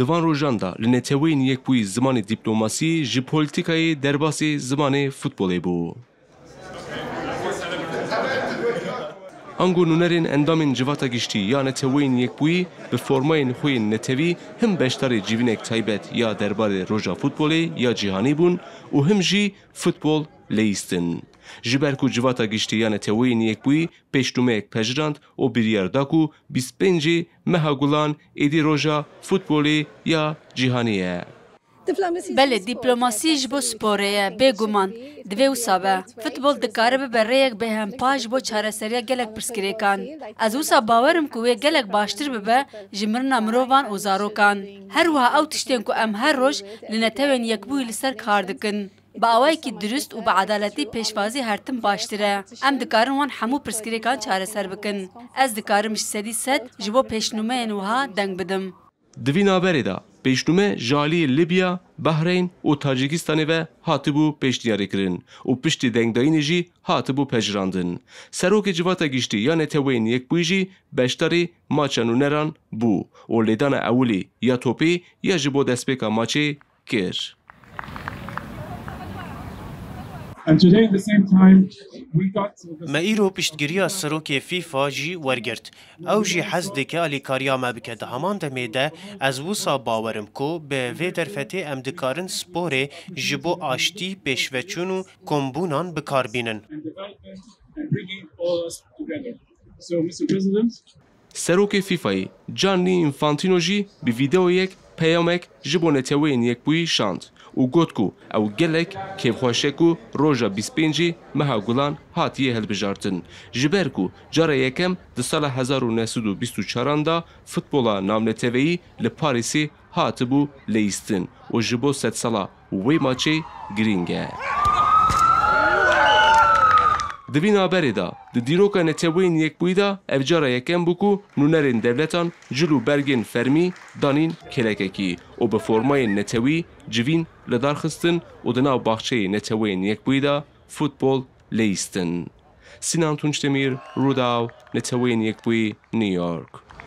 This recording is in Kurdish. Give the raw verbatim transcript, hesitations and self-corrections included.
Di van rojan de li Neteweyên Yekbûyî zimanê dîplomasî ji polîtîkayê derbasî zimanê futbolê bû. Ango nûnerên endamên Civata Giştî ya Neteweyên Yekbûyî bi formayên xwe yên netewî him beşdarê civînek taybet ya derbarê Roja Futbolê ya Cîhanî bûn û him jî futbol leyîstin. Ji ber ku Civata Giştî ya Neteweyên Yekbûyî pêşnûmeyek pejirand û biryar da ku bîst pêncê meha Gulan êdî Roja Futbolê ya Cîhanî ye. Belê, dîplomasî ji bo sporê ye, bêguman. Divê wisa be. Futbol dikare bibe rêyek bêhempa ji bo çareseriya gelek pirsgirêkan. Ez wisa bawer im ku wê gelek baştir bibe ji mirina mirovan û zarokan. Her wiha ew tiştên ku em her roj li Netewên Yekbûyî li ser kar dikin, bi awayekî dirust û bi edaletî pêşwazî her tim baştir e. Em dikarin wan hemû pirsgirêkan çareser bikin. Ez dikarim ji sedî sed ji bo pêşnûmeyên wiha deng bidim. Di vî navberê de pêşnûme ji aliyê Libya, Bahreyn û Tacikistanê ve hatibû pêşniyarîkirin û piştî dengdayînê jî hatibû pejirandin. Serokê Civata Giştî ya Neteweyên Yekbûyî jî beşdarî maça nûneran bû û lêdana ewilî ya topê ya ji bo destpêka maçê kir. And today, at the same time, we got the Me îro piştgiriya serokê FIFA jî wergirt. Ew jî hez dike alîkariya me bike. Di heman demê de ez wisa bawer im ku bi vê derfetê em dikarin sporê ji bo aştî, pêşveçûn û kombûnan bi kar bînin. And development and bringing all us together. So, Mister President, Serokê FIFAyê Gianni Infantino jî bi vîdeoyek peyamek ji bo Neteweyên Yekbûyî şand û got ku ew gelek kêfxweş e ku roja bîst pêncê meha Gulan hatiye hilbijartin, ji ber ku cara yekem di sala hezar û neh sed û bîst û çaran de futbola navneteweyî li Parîsê hatibû leyîstin û ji bo sedsala wê maçê girîng e. Di vî navberê de di dîroka Neteweyên Yekbûyî de ev cara yekem bû ku nûnerên dewletan cil û bergên fermî danîn kêlekekî û bi formayên netewî civîn li dar xistin û di nav baxçeyê Neteweyên Yekbûyî de futbol leyîstin. Sinan Tunçdemir, Rûdaw, Neteweyên Yekbûyî, New York.